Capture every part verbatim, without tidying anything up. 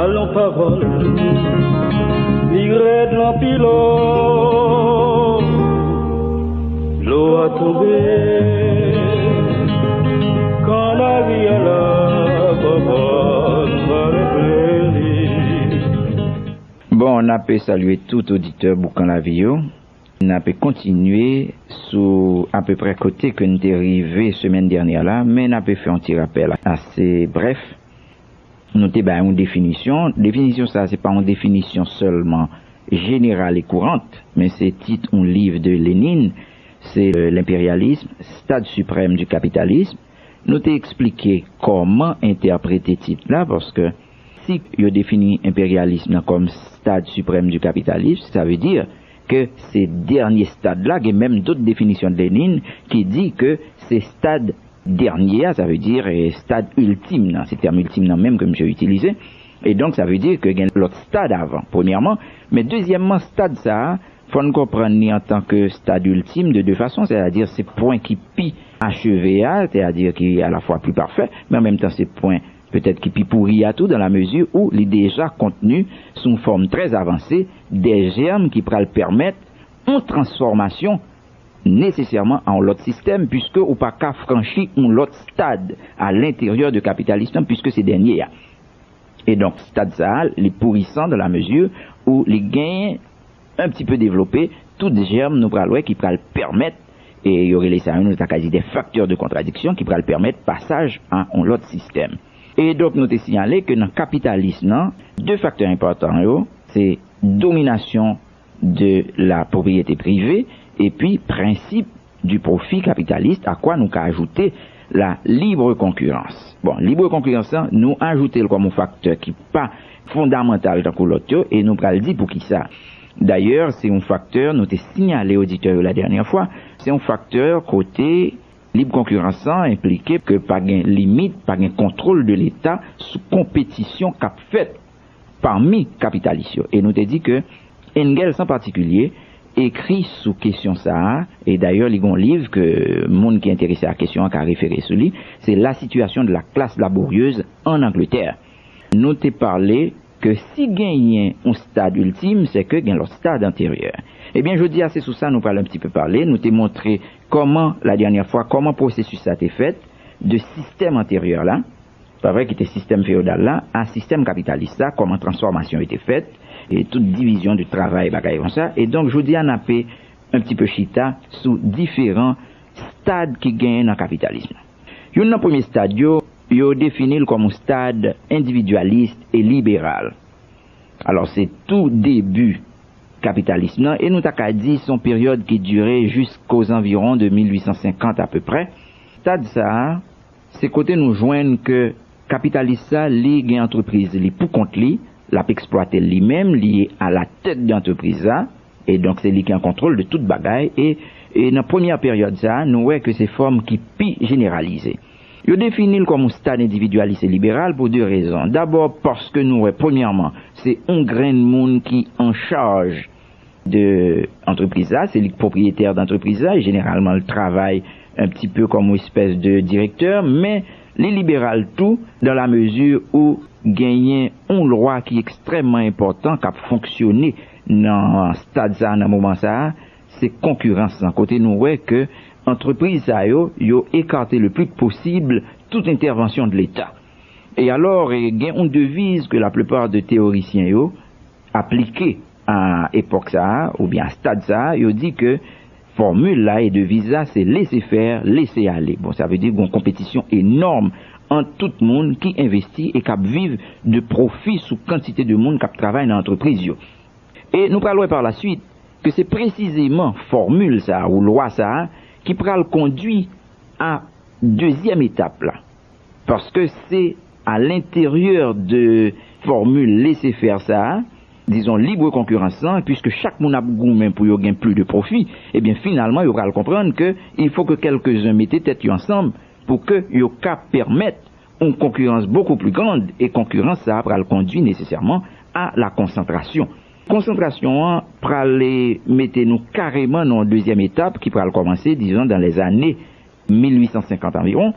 Alon pawòl, li rèd lan pilo. Dlo a tonbe, kanari a la, pawòl pa regle li. Bon, n ap salye tout oditè Boukan Lavi yo. N ap kontinye sou apeprè kote ke n te rive semèn dènyè la, men n ap fè yon ti rapèl ase brèf. Nou te bay yon definisyon. Definisyon sa, se pa yon definisyon sèlman jeneral e kourant, men se tit yon liv de Lenin, se L'Impérialisme, Stade Suprême du Capitalisme. Nou te eksplike kòman entèprete tit la, paske si yo defini enperyalism nan kòm stade suprême du capitalisme, sa vle di ke se dènye stad la, gen menm dòt definisyon de Lenin ki di ke se stad dènye a, sa vle di stad iltim nan, se tèm iltim nan menm ke misye itilize. E donk, sa vle di ke gen lòt stad avan, premyèman. Men dezyèmman, stad sa a, fò n konprann li antanke stad iltim de de fason, sètadi se pwen ki pi acheve a, sètadi ki alafwa pi pafè, men an menm tan se pwen petèt ki pi pouri a tou, dans la mesure où li deja kontni sou yon fòm trè avanse de jèm ki pral pèmèt yon transfòmasyon nesesèman an yon lòt sistèm, piske ou pa ka franchi yon lòt stad à l'intérieur de kapitalism nan, piske se dènye a. E donk, stad sa a, li pourisan dans la mesure où li genyen un petit peu développé tout jèm nou pral wè ki pral pèmèt, e yo rele sa yo, nou ta ka di de facteurs de contradiction ki pral pèmèt pasaj a yon lòt sistèm. E donk, nou te siyale ke nan kapitalism nan, de faktè enpòtan yo, se dominasyon de la propriété privée, epi prensip du profit capitaliste, à quoi nou ka ajoute la libre concurrence. Bon, libre concurrence lan, nou ajoute l kòm yon faktè ki pa fondamantal tankou lòt yo, e nou pral di poukisa. Dayè, se yon faktè, nou te siyale oditè yo la dènyè fwa, se yon faktè kote lib konkirans lan enplike ke pa gen limit, pa gen kontwòl de Leta sou konpetisyon k ap fèt pami kapitalis yo. E nou te di ke Engels an patikilye ekri sou kesyon sa a, e dayè li gen yon liv ke moun ki enterese a kesyon an ka refere sou li, se La situation de la classe laborieuse en Angleterre. Nou te pale ke si genyen yon stad iltim, se ke gen lòt stad anteryè. Ebyen, jodi a, se sou sa nou pral un petit peu pale. Nou te montre kòman, la dènyè fwa, kòman pwosesis sa te fèt de sistèm anteryè la, pa vre, ki te sistèm feyodal la, a sistèm kapitalis la, kòman transfòmasyon yo te fèt, e tout divizyon de travay, bagay konsa. E donk, jodi a, n ape un petit peu chita sou diferan stad ki genyen nan kapitalism. Youn nan premye stad yo, yo defini l kòm yon stad endividyalis e liberal. Alò, se tou debi kapitalism nan, e nou ta ka di se yon peryòd ki dire jiska ozanviwon de mil uit san senkant apeprè. Stad sa a, se kote nou jwenn ke kapitalis sa, li gen antrepriz li pou kont li, l ap eksplwate l li menm, li a la tèt de antrepriz la, e donk se li ki an kontwòl de tout bagay, e, e nan premyè peryòd sa a, nou wè ke se fòm ki pi jeneralize. Yo defini l kòm yon stad endividyalis e liberal pou de rezon. Dabò, paske nou wè, premyèman, se yon grenn moun ki an chaj de antrepriz la, se li k pwopriyetè de antrepriz la, e jeneralman, l travay un petit peu kòm yon espès de direktè, men li liberal tou, dans la mesure où genyen yon lwa ki ekstrèmman enpòtan k ap fonksyone nan stad sa a, nan moman sa a, se konkirans lan, kote nou wè ke antrepriz sa yo, yo ekate le pli posib tout entèvansyon de Leta. E alò, e, gen yon deviz ke laplipa de teorisyen yo aplike a epòk sa a, oubyen a stad sa a, yo di ke fòmil la e deviz la, se laissez faire, laissez aller. Bon, sa vle di gen yon konpetisyon enòm ant tout moun ki envesti e k ap viv de pwofi sou kantite de moun k ap travay nan antrepriz yo. E nou pral wè pa la swit ke se presizeman fòmil sa a ou lwa sa a ki pral kondui a dezyèm etap la. Paske se a lenteryè de fòmil laissez faire sa a, dizon libre concurrence lan, piske chak moun ap goumen pou yo gen pli de pwofi, ebyen finalman yo pral konprann ke il faut que quelques-uns mete tèt yo ansanm pou ke yo ka pèmèt yon konkirans beaucoup plus grande, e konkirans sa a pral kondui nesesèman a la konsantrasyon. Konsantrasyon an pral mete nou kareman nan yon dezyèm etap ki pral kòmanse, dizon, dans les années mil uit san senkant anviwon.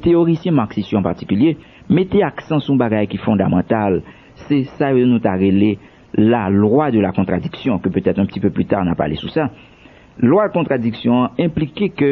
Teorisyen maksis yo an patikilye mete aksan sou yon bagay ki fondamantal, se sa yo nou ta rele la loi de la contradiction, que peut-être un petit peu plus tard n a pale sou sa. Lwa kontradiksyon an enplike ke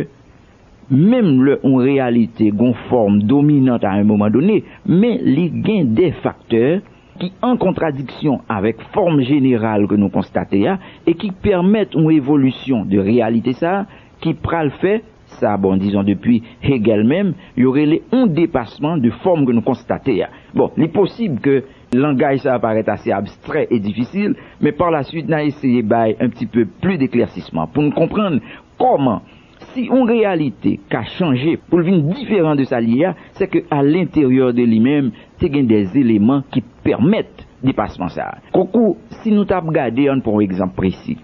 menm lè yon reyalite gon fòm dominant a yon moman done, men li gen de faktè ki an kontradiksyon avèk fòm jeneral ke nou konstate a e ki pèmèt yon evolisyon de reyalite sa a ki pral fè sa, bon, dizon depi Hegel menm, yo rele yon depasman de fòm ke nou konstate a. Bon, li posib ke langaj sa a parèt ase abstrè e difisil, men pa la swit n a eseye bay un petit peu plus d'éclaircissement pou n konprann kòman, si yon reyalite ka chanje pou l vin diferan de sa l ye a, se ke a lenteryè de li menm, te gen de eleman ki pèmèt depasman sa a. Konkou, si nou t ap gade, ann pran yon egzanp presi.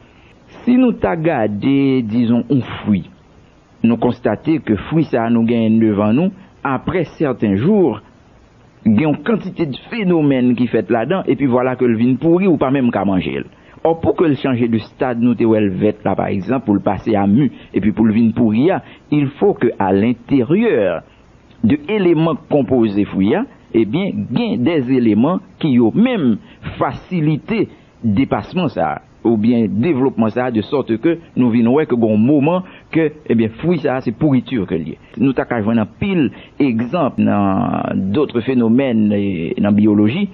Si nou ta gade, dizon, yon fwi, nou konstate ke fwi sa a nou genyen devan nou, apre sèten jou, gen yon kantite de fenomèn ki fèt ladan, epi vwala ke l vin pouri, ou pa menm ka manje l. Ò, pou ke l chanje de stad nou te wè l vèt la, pa egzanp, pou l pase a mi, epi pou l vin pouri a, il faut que à l'intérieur de eleman k konpoze fwi a, ebyen, gen de eleman ki yo menm fasilite depasman sa a, oubyen devlopman sa a, de sòt ke nou vin wè ke gon moman ke, ebyen, fwi sa a se pouriti ke l ye. Nou ta ka jwenn anpil egzanp nan dòt fenomèn, e, nan biyoloji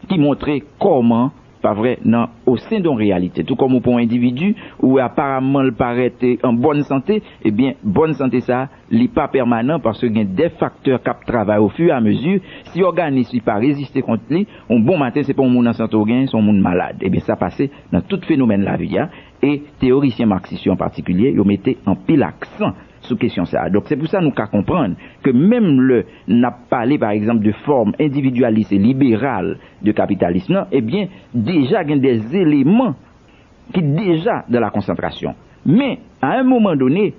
ki montre kòman, pa vre, nan, au sein de yon reyalite. Tou kòm ou pran yon endividi, ou wè aparaman l parèt, e, an bòn sante, ebyen, bòn sante sa a, li pa pèmanan paske gen de faktè k ap travay au fur et à mesure. Si òganis li pa reziste kont li, yon bon maten, se pa yon moun an sante w genyen, se yon moun malad. Ebyen, sa pase nan tout fenomèn lavi a, e teorisyen maksis yo an patikilye, yo mete anpil aksan sou kesyon sa a. Donk, se pou sa nou ka konprann ke menm lè n ap pale, pa egzanp, de fòm endividyalis e liberal de kapitalism nan, ebyen, deja gen de eleman ki deja dans la concentration. Men, à un moment donné,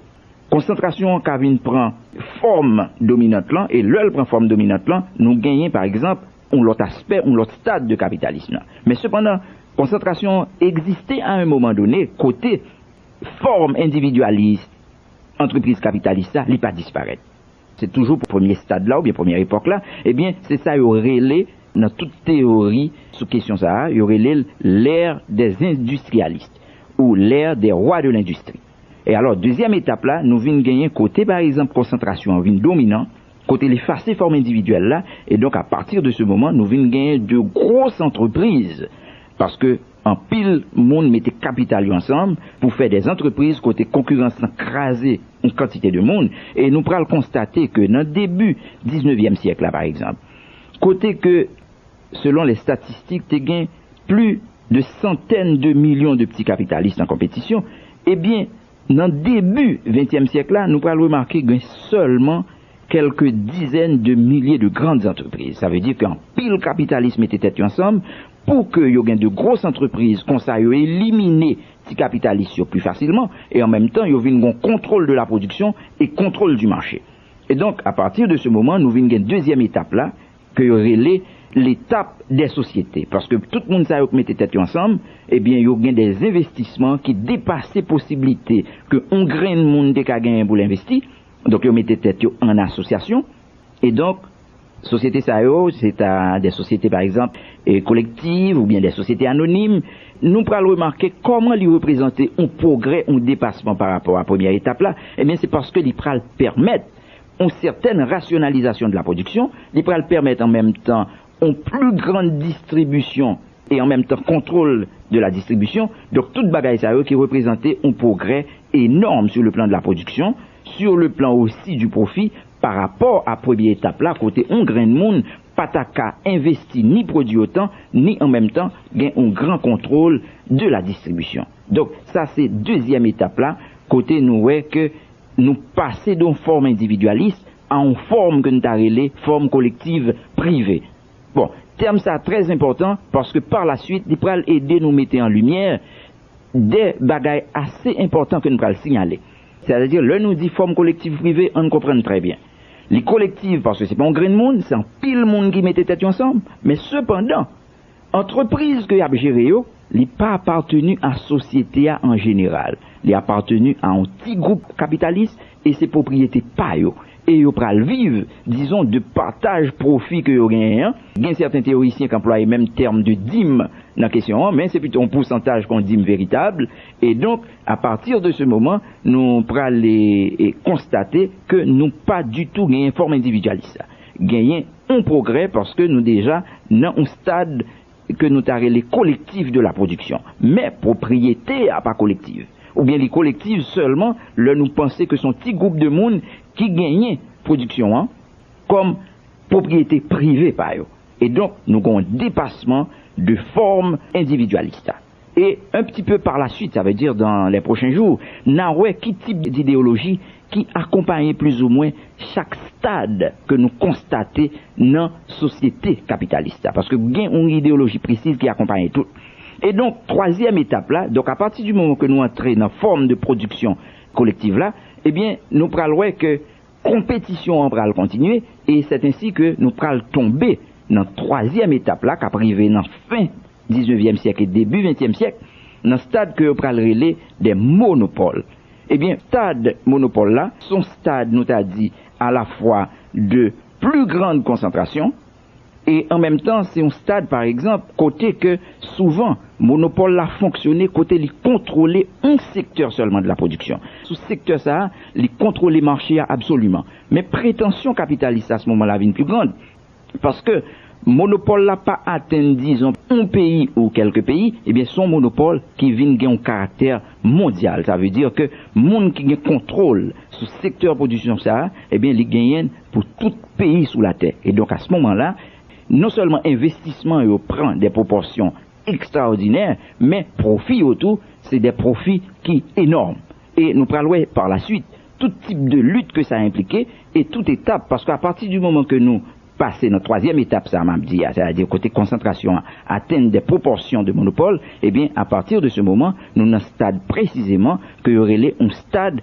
konsantrasyon an ka vin pran fòm dominant lan, e lè l pran fòm dominant lan, nou genyen, pa egzanp, yon lòt aspè, yon lòt stad de kapitalism lan. Men sepandan, konsantrasyon an egziste à un moment donné, kote fòm endividyalis, antrepriz kapitalis sa, li pa disparèt. Se toujou pou premye stad la oubyen premye epòk la, ebyen, se sa yo rele, nan tout teyori sou kesyon sa a, yo rele l l'ère des industrialistes ou l'ère des rois de l'industrie. E alò, dezyèm etap la, nou vin genyen kote, pa egzanp, konsantrasyon an vin dominan, kote l efase fòm endividyèl la, e donk, à partir de ce moment, nou vin genyen de gwo antrepriz, paske anpil moun mete kapital yo ansanm pou fè de antrepriz kote konkirans lan kraze yon kantite de moun, e nou pral konstate ke nan debi diznevyèm syèk la, pa egzanp, kote ke, selon les statistiques, te gen plis de santèn de milyon de pti kapitalis an konpetisyon, ebyen, nan debi ventyèm syèk la, nou pral remake gen sèlman kèlke dizèn de milye de grandes entreprises. Sa vle di ke anpil kapitalis mete tèt yo ansanm pou ke yo gen de gwo antrepriz, konsa yo elimine ti kapitalis yo pli fasilman, e an menm tan, yo vin gon kontwòl de la pwodiksyon e kontwòl du marché. E donk, à partir de ce moment, nou vin gen dezyèm etap la, ke yo rele l'étape des sociétés. Paske tout moun sa yo k mete tèt yo ansanm, ebyen, yo gen de envestisman ki depase posiblite ke yon grenn moun te ka genyen pou l envesti. Donk, yo mete tèt yo an asosyasyon. E donk, sosyete sa yo, se ta de sosyete, pa egzanp, e kolektiv oubyen de sosyete anonim. Nou pral remake kòman li reprezante yon pwogrè, yon depasman pa rapò a premyè etap la. Ebyen, se paske li pral pèmèt yon sètèn rasyonalizasyon de la pwodiksyon, li pral pèmèt an menm tan yon pli grann distribisyon e an menm tan kontwòl de la distribisyon. Donk, tout bagay sa yo ki reprezante yon pwogrè enòm sur le plan de la production, sur le plan aussi du profit, pa rapò a premye etap la, kote yon grenn moun pa ta ka envesti ni pwodui otan, ni an menm tan gen yon gran kontwòl de la distribisyon. Donk, sa se dezyèm etap la, kote nou wè ke nou pase de yon fòm endividyalis a yon fòm ke nou ta rele fòm kolektiv prive. Bon, tèm sa trè enpòtan, paske pa la swit, li pral ede nou mete an limyè de bagay ase enpòtan ke nou pral siyale. Sètadi, lè nou di fòm kolektiv prive, ann konprann trè byen. Li kolektiv paske se pa yon grenn moun, se anpil moun ki mete tèt yo ansanm, men sepandan, antrepriz ke y ap jere yo, li pa apateni a sosyete a an jeneral. Li apateni a yon ti gwoup kapitalis e se pwopriyete pa yo. e yo pral viv, dizon, de pataj pwofi ke yo genyen an. Gen sèten teyorisyen k anplwaye menm tèm de dim nan kesyon an, men se pito yon pousantaj ke yon dim veritab. E donk, apati de se moman, nou pral e, e konstate ke nou pa ditou genyen fòm endividyalis la. Genyen yon pwogrè paske nou deja nan yon stad ke nou ta rele kolektif de la pwodiksyon. Men pwopriyete a pa kolektif. Oubyen li kolektif sèlman lè nou panse ke se yon ti gwoup de moun ki genyen pwodiksyon an kòm pwopriyete prive pa yo. E donk, nou gen yon depasman de fòm endividyalis la. E un petit peu par la suite, sa vle di dans les prochains jours, n a wè ki tip dideyoloji ki akonpaye plizoumwen chak stad ke nou konstate nan sosyete kapitalis la. Paske gen yon ideyoloji presiz ki akonpaye tout. E donk, twazyèm etap la, donk apati di moman ke nou antre nan fòm de pwodiksyon kolektiv la, ebyen, nou pral wè ke konpetisyon an pral kontinye, e sèt ensi ke nou pral tonbe nan twazyèm etap la, k ap rive nan fen diznevyèm syèk e debi ventyèm syèk, nan stad ke yo pral rele de monopòl. Ebyen, stad monopòl la, se yon stad, nou ta di, alafwa de pli grann konsantrasyon, e an menm tan, se yon stad, pa egzanp, kote ke souvan monopòl la fonksyone, kote li kontwole yon sektè sèlman de la pwodiksyon. Sou sektè sa a, li kontwole mache a absoliman. Men pretansyon kapitalis a se moman la vin pli grann. Paske monopòl la pa atenn, dizon, yon peyi ou kèlke peyi, ebyen, se yon monopòl ki vin gen yon karaktè mondyal. Sa vle di ke moun ki gen kontwòl sou sektè pwodiksyon sa a, ebyen, li genyen l pou tout peyi sou latè. E donk, a se moman la, non sèlman envestisman yo pran de pwopòsyon ekstraòdinè, men pwofi yo tou, se de pwofi ki enòm. E nou pral wè pa la swit tout tip de lit ke sa enplike e tout etap, paske apati di moman ke nou pase nan twazyèm etap sa m ap di a, sètadi kote konsantrasyon an atenn de pwopòsyon de monopòl, ebyen, apati de se moman, nou nan stad presizeman ke yo rele yon stad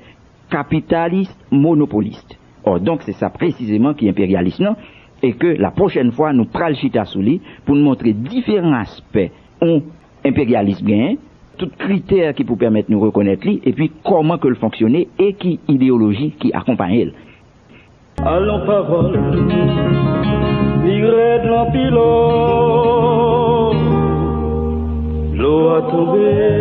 kapitalis monopolis. Or, donk, se sa presizeman ki enperyalis lan, e ke la pwochèn fwa nou pral chita sou li pou n montre diferan aspè yon enperyalis genyen, tout kritè ki pou pèmèt nou rekonèt li, epi kòman ke l fonksyone e ki ideyoloji ki akonpaye l. Alon pawòl, pi rèd lan pi lo, lo a tonbe.